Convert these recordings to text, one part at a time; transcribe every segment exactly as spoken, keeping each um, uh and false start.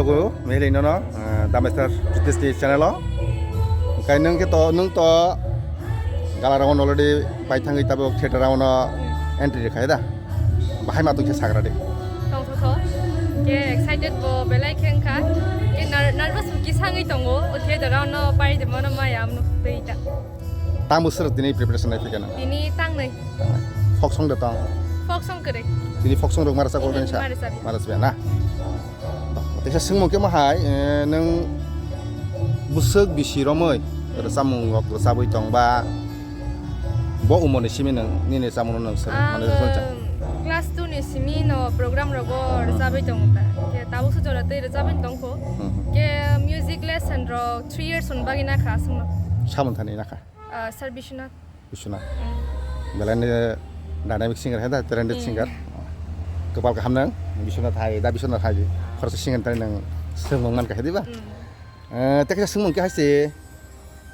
Bo, mehri nono, eh, Damester Pritesh ni channel o. Kai nung ke to, nung to, gala round already pai thangwi tabuk theater round o entry khai da. Bahai ma tungse sagra de. Tongthotho. Ke excited bo belai khe wngkha. Ke ner-, nervous bo kisangwi tongo. O theater round o pai de mono maya amno tei ta. Tamo sir tini preparation nai phikana. Tini tangnai. Folk song de tong. Folk song kere. Tini folk song rok marasa ko Tini sa. Marasa bi. Marasa bi na. Teisa singmo khe mo hai, eh, nung busuk bisi romoi rwchapmung rok rwchabwi tong ba bo umorni simi nung nini chamung nung sir mane rwchapmung cha. Ang class two ni simi no program rogo Hmm. rwchabwi tongo ta. Ke tabuk se jora tei rwchabwi tongkho. Hmm. Ke music lesson rok three years on bagwi nakha aswkno. Samung thani nakha. Ah, Sir Biswanath. Biswanath. Hmm. Belai ni dynamic singer hai da, talented Hmm. singer. Kopal kaham nang, Biswanath hai, da Biswanath hai. Khoroksa singer tani nang swngmung man kha di ba? Hmm. Eh, tei kaisa swngmung khe hai se,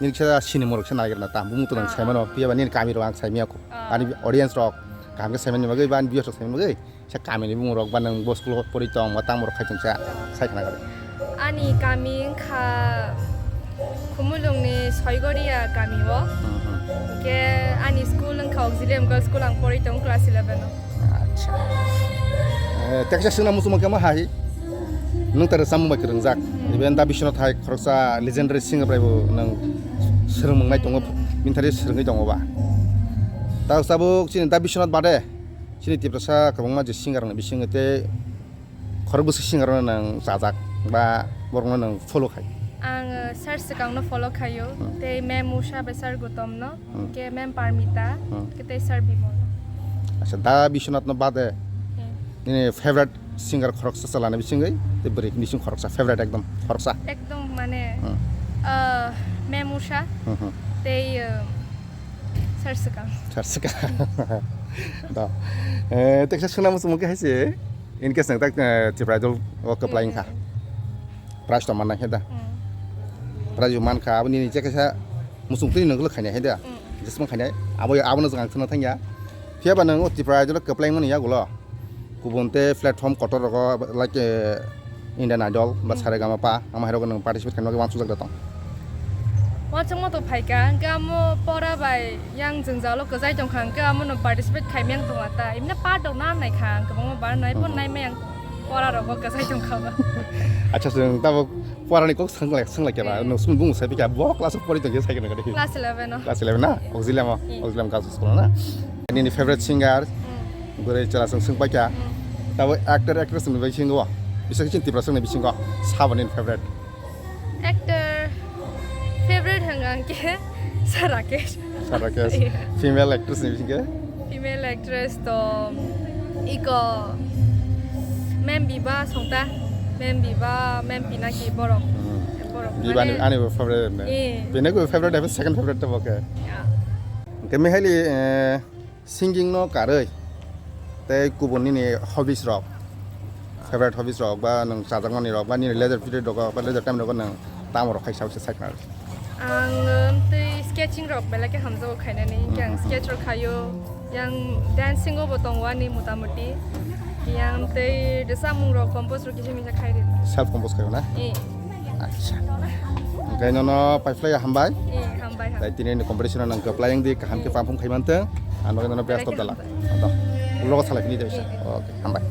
nini kisa sinimung rok se naigra na ta, bumung to nang Ah, saimano, ah. Phiya ba nini kami rok ang saimaya kho. Ah. Ani audience rok, kaham khe saimani bagwi, ba ani viewers rok saimani bagwi, sa kami ni bumung rok, ba nang bo school o pori tong, ba tang borok khai tong sa, sai khna gari. Ani kami wngkha Khumulwng ni Soigoria kami o. Hmm, hmm. Hingke ani school wngkha Auxilium Girls School, ang pori tong class eleven o. Acha. Eh, tei kaisa swngna muchungma khe ma hai. Nwng ta rwchapmung bai kwrwngjak. Even da Biswanath hai khoroksa legendary singer bai bo nwng swrwngmung nai tongo, bini thani swrwngwi tongo ba. Ta tabuk chini da Biswanath bade chini Tiprasa kwbangma je singer rokni bisingo tei khorok bwswk singer rokno nwng chajak ba borokno nwng follow khai? Ang, eh, sir swkangno follow khaio, Hmm. tei ma'am Usha bai sir Gautam no. Hmm. Hingke ma'am Parmita, Hmm. hingke tei sir Bimal. Acha, da Biswanath no bade Hmm. nini favorite singer khoroksa chwla ni bisingwi tei bwrwi bising khoroksa favorite ekdom khoroksa? Ekdom mane, Hmm. ah, ma'am Usha Hmm, hmm. tei, ah, sir swkang. Sir swkang. Da. Eh, tei kaisa swngna muchungma khe hai se, in case nang tak, eh, Tipra Idol o kwplai wngkha. Hmm. Prize to manna khe da. Hmm. Prize mankha, aboni je kaisa muchung twi nang khaina hai da. Hmm. Jesma khaina, abo, abono jwng ang thangna thangya. Phiya ba nang o Tipra Idol kwplai mani yagulo. Kubun tei platform kotor rogo, like, eh, Indian Idol ba Hmm. Saregama Pa, ama hai rogo nang participate khaina bagwi wansukjak da tong? Wansukma to phaikha, hingke amo pora bai yang jwngjalo kwchai tongkha, hingke amono participate khaimya wng tongla ta. Imna part rok na naikha, ang kwbangma bar nai, bo Hmm. naimaya ang pora rogo kwchai tongkha ba. Acha, chwng tabuk Porani kok swnglai, swnglai khe ba, Hmm. nwng sumui bumung sai bikha, bo class o pori tongkhe sai khe nang khe. Class eleven o. Class eleven na? Hmm. Auxilium o, Hmm. Auxilium Girls School o na? Nini favorite singer, Hmm. bwrwi chwla chwng swng paikha. Hmm. Tabo actor, actress ni bai singo, bisa khe chini Tiprasa ni bisingo sabo nini favorite? Actor, favorite hwnkha hwnkhe Sir Rakesh. Sir Rakesh. Yeah. Female actress ni bisingkhe? Female actress to iko Ma'am Biba Songta, Ma'am Biba, Ma'am Pinaki borok. Hmm. Borok Biba ni mane ani bo favorite ne. Eh. Pinaki bo favorite abo second favorite to bo khe. Yeah. Hwnkhe Mihaili, eh, singing no karwi tei kubun nini hobbies rok, favorite hobbies rok ba nwng chajakmani rok ba nini leisure period rogo ba leisure time rogo nwng tamo rok khaisa se sakna? Ang, um, tei sketching rok belai khe hamjago khainani, hingke ang Mhm. sketch rok khaio, yang dancing o bo tongo ani motamuti, yang tei rwchapmung rok compose rok kisa misa khai ri. Self compose khaio na? Eh. Acha. Hingke nono paiphlai hambai. Eh, hambai, hambai. Tai tini ni competition o nang kwplai wng di, kaham khe Eh. perform khai mantwng. Ano nono best of the luck. Belai khe hambai. Logo salai phini dai. Eh. Okay, hambai.